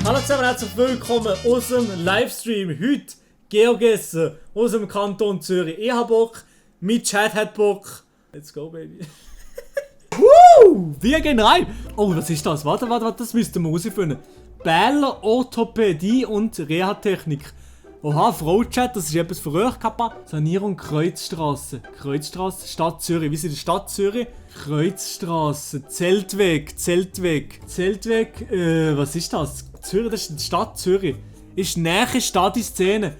Hallo zusammen, herzlich willkommen aus dem Livestream. Heute Geogessen aus dem Kanton Zürich. Ich hab Bock, mein Chat hat Bock. Let's go, baby. Woo! Wir gehen rein. Oh, was ist das? Warte, das müssten wir rausfinden. Bäller, Orthopädie und Reha-Technik. Oha, Frau-Chat, das ist etwas für euch, Kappa. Sanierung Kreuzstraße. Kreuzstraße, Stadt Zürich. Wie ist in der Stadt Zürich? Kreuzstraße, Zeltweg. Was ist das? Zürich, das ist die Stadt Zürich. Ist nähe Stadt in Szene.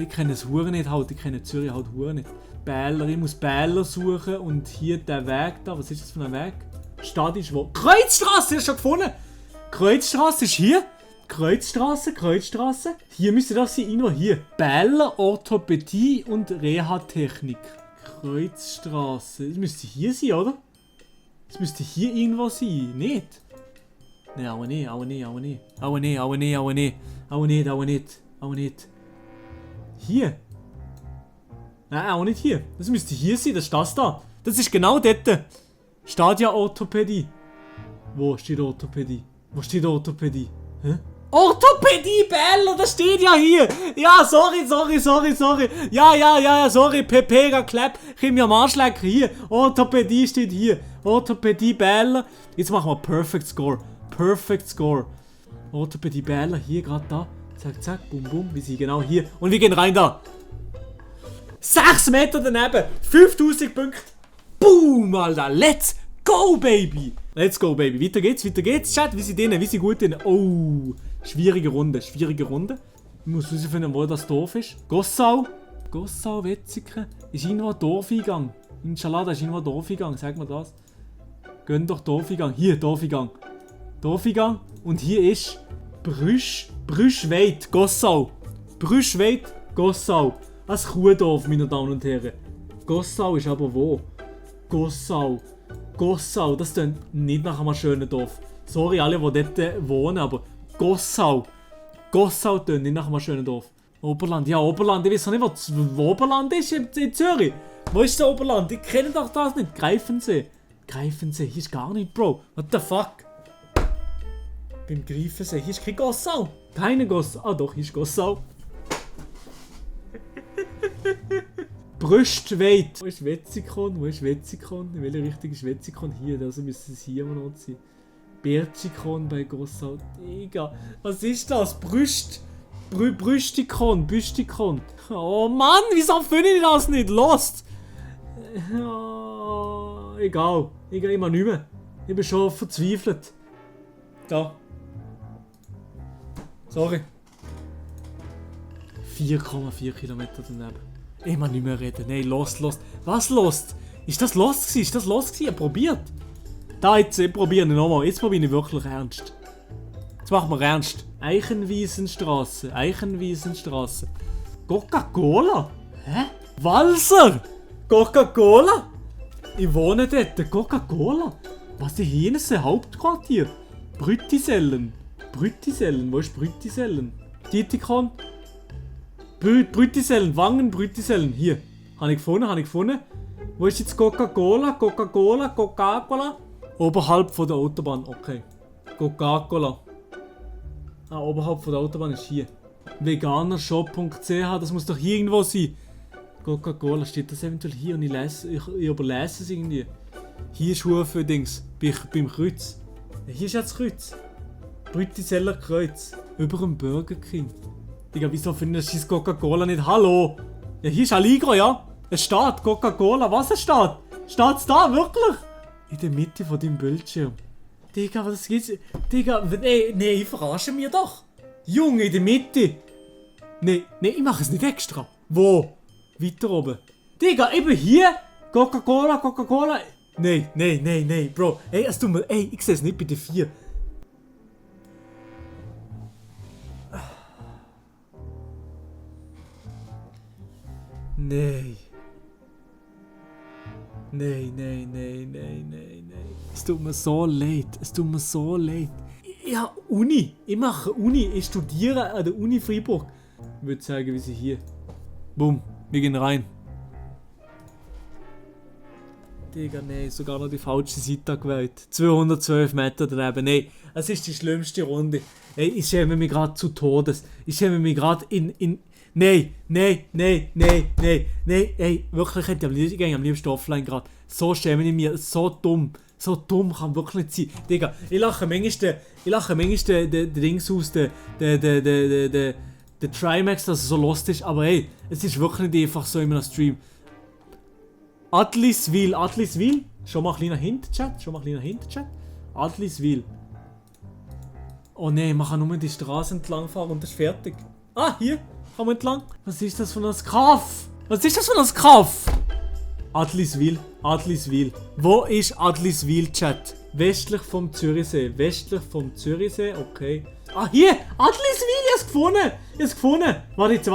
Ich kenne das Huren nicht halt. Ich kenne Zürich halt Huren nicht. Bäller, ich muss Bäller suchen und hier der Weg da. Was ist das für ein Weg? Stadt ist wo? Kreuzstraße, hast du schon gefunden? Kreuzstraße ist hier. Kreuzstraße. Hier müsste das sein, irgendwo hier. Bäller, Orthopädie und Reha-Technik. Kreuzstraße. Das müsste hier sein, oder? Das müsste hier irgendwo sein. Nicht? Nein, auch nicht. Hier. Nein, auch nicht hier. Das müsste hier sein, das ist das da. Das ist genau dort. Steht ja Orthopädie. Wo steht Orthopädie? Hä? Orthopädie, Bäller, das steht ja hier. Ja, sorry. Ja, sorry, Pepega, Clap. Ich mir am Arsch lecken. Hier, Orthopädie steht hier. Orthopädie, Bäller. Jetzt machen wir Perfect Score. Orthopädie, Bäller, hier, gerade da. Zack, bum, wir sind genau hier. Und wir gehen rein da. 6 Meter daneben. 5000 Punkte. Boom, Alter. Let's go, baby. Weiter geht's, Chat. Wir sind gut drin. Oh, schwierige Runde. Ich muss herausfinden, wo das Dorf ist. Gossau, Wetzikon. Ist irgendwo ein Dorfeingang. Inshallah, da ist irgendwo ein Dorfeingang. Sag mir das. Gehen doch Dorfeingang. Hier, Dorfeingang. Und hier ist Brüschweit, Gossau. Das Kuhdorf, meine Damen und Herren. Gossau ist aber wo? Gossau, das klingt nicht nach einem schönen Dorf. Sorry alle, die dort wohnen, aber Gossau klingt nicht nach einem schönen Dorf. Oberland, ich weiß noch nicht, wo Oberland ist in Zürich. Wo ist der Oberland? Ich kenne doch das nicht. Greifensee, hier ist gar nicht, Bro. What the fuck? Beim Greifensee, hier ist kein Gossau. Keine Gossau. Ah doch, hier ist Gossau. Brüstweit. Wo ist Wetzikon? In welche Richtung ist Wetzikon? Hier, also müsste es hier noch sein. Bergikon bei Gossau. Digga, was ist das? Brüstikon. Oh Mann, wieso finde ich das nicht? Lost! Oh, egal, immer nicht mehr. Ich bin schon verzweifelt. Da. Sorry. 4,4 Kilometer daneben. Ich muss nicht mehr reden. Nein, Lost. Was Lost? Ist das Lost gewesen? Ich probiert. Da, jetzt probiere ich nochmal. Jetzt probiere ich wirklich ernst. Jetzt machen wir ernst. Eichenwiesenstraße. Coca-Cola? Hä? Walser? Coca-Cola? Ich wohne dort. Coca-Cola? Was ist hier ein Hauptquartier? Brüttisellen. Wo ist Brüttisellen? Titikon? Wangen-Brüttisellen. Hier. Habe ich gefunden. Wo ist jetzt Coca-Cola? Oberhalb von der Autobahn. Okay. Coca-Cola. Oberhalb von der Autobahn ist hier. Veganershop.ch, das muss doch hier irgendwo sein. Coca-Cola, steht das eventuell hier und ich überlese es irgendwie. Hier ist Schuhe für Dings. Beim Kreuz. Hier ist jetzt das Kreuz. Brüttiseller Kreuz. Über dem Burger King. Digga, wieso findest du das Coca-Cola nicht? Hallo? Ja, hier ist Allegro, ja? Es steht Coca-Cola. Was es steht? Steht's da, wirklich? In der Mitte von deinem Bildschirm. Digga, was gibt's? Digga, nee, verarsche mir doch. Junge, in der Mitte. Nee, ich mache es nicht extra. Wo? Weiter oben. Digga, eben hier. Coca-Cola. Nee, Bro. Ey, es tut mir... Ey, ich sehe es nicht bei den 4. Nee. Es tut mir so leid. Ja, Uni. Ich mache Uni. Ich studiere an der Uni Freiburg. Ich würde sagen, wie sie hier. Bumm. Wir gehen rein. Digga, nein, sogar noch die falsche Seite gewählt. 212 Meter daneben. Nein, es ist die schlimmste Runde. Ey, ich schäme mich gerade zu Todes. Ich schäme mich gerade in. Nein, ey, wirklich, ich gehe am liebsten offline gerade. So schäme ich mich, so dumm. So dumm kann wirklich nicht sein. Digga, ich lache manchmal den Dings aus, der Trimax, dass es so lost ist, aber hey, es ist wirklich nicht einfach so in einem Stream. Atliswil. Schon mal ein kleiner Hint-Chat. Atliswil. Oh nein, man kann nur die Straße entlang fahren und das ist fertig. Ah, hier, kann man entlang. Was ist das für ein Kaff? Atliswil. Wo ist Atliswil, Chat? Westlich vom Zürichsee, okay. Ah, hier! Atliswil, ich hab's gefunden! Warte jetzt.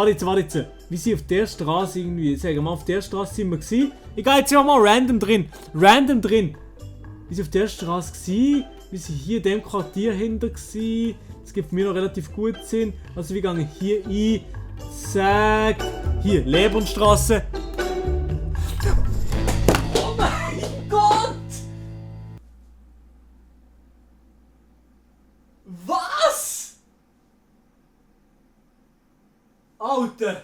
Wir sind auf der Straße irgendwie. Sagen wir mal, auf der Straße sind wir gewesen. Ich gehe jetzt einfach mal random drin. Wir sind auf der Straße gewesen. Wir sind hier in dem Quartier hinter gewesen. Das gibt mir noch relativ gut Sinn. Also wir gehen hier ein. Zack. Hier, Lebensstraße. Oh mein Gott! Was? Alter!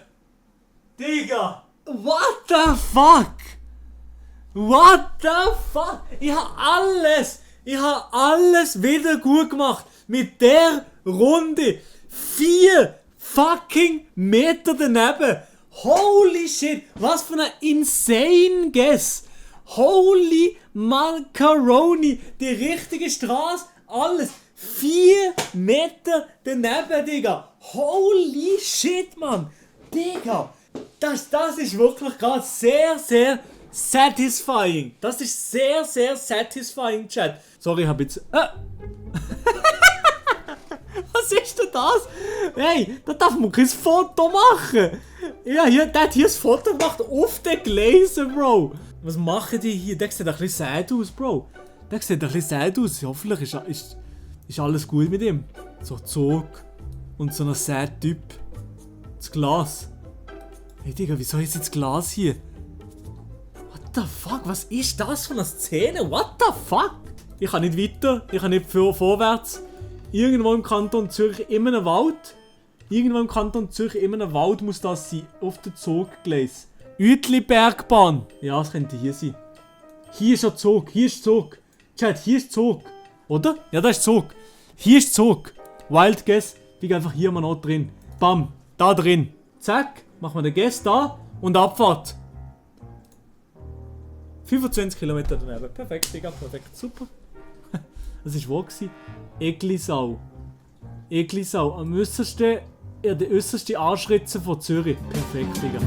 Digga! What the fuck? Ich hab alles wieder gut gemacht. Mit der Runde. 4 fucking Meter daneben. Holy shit. Was für ein insane Guess. Holy Macaroni. Die richtige Straße. Alles. 4 Meter daneben, Digga. Holy shit, Mann. Digga. Das ist wirklich gerade sehr satisfying. Das ist sehr satisfying, Chat. Sorry, ich hab jetzt... Was ist denn das? Hey, da darf man kein Foto machen. Ja, der hat hier ein Foto gemacht auf den Gläsern, Bro. Was machen die hier? Der sieht ein bisschen sad aus, Bro. Hoffentlich ist alles gut mit ihm. So Zug und so ein sad Typ. Das Glas. Hey Digga, wieso ist jetzt Glas hier? What the fuck? Was ist das für eine Szene? What the fuck? Ich kann nicht weiter, ich kann nicht vorwärts. Irgendwo im Kanton Zürich in einem Wald. Muss das sein. Auf dem Zuggleis. Uetlibergbahn. Ja, es könnte hier sein. Hier ist ein Zug. Chat, hier ist Zug. Oder? Ja, da ist Zug. Hier ist Zug. Wild Guess. Ich bin einfach hier mal noch drin. Bam. Da drin. Zack. Machen wir den Guess da. Und Abfahrt. 25 Kilometer daneben. Perfekt, Digga. Perfekt. Super. Das war wo gewesen? Eglisau. Am äußersten, der äußerste Anschritze von Zürich. Perfekt, Digga.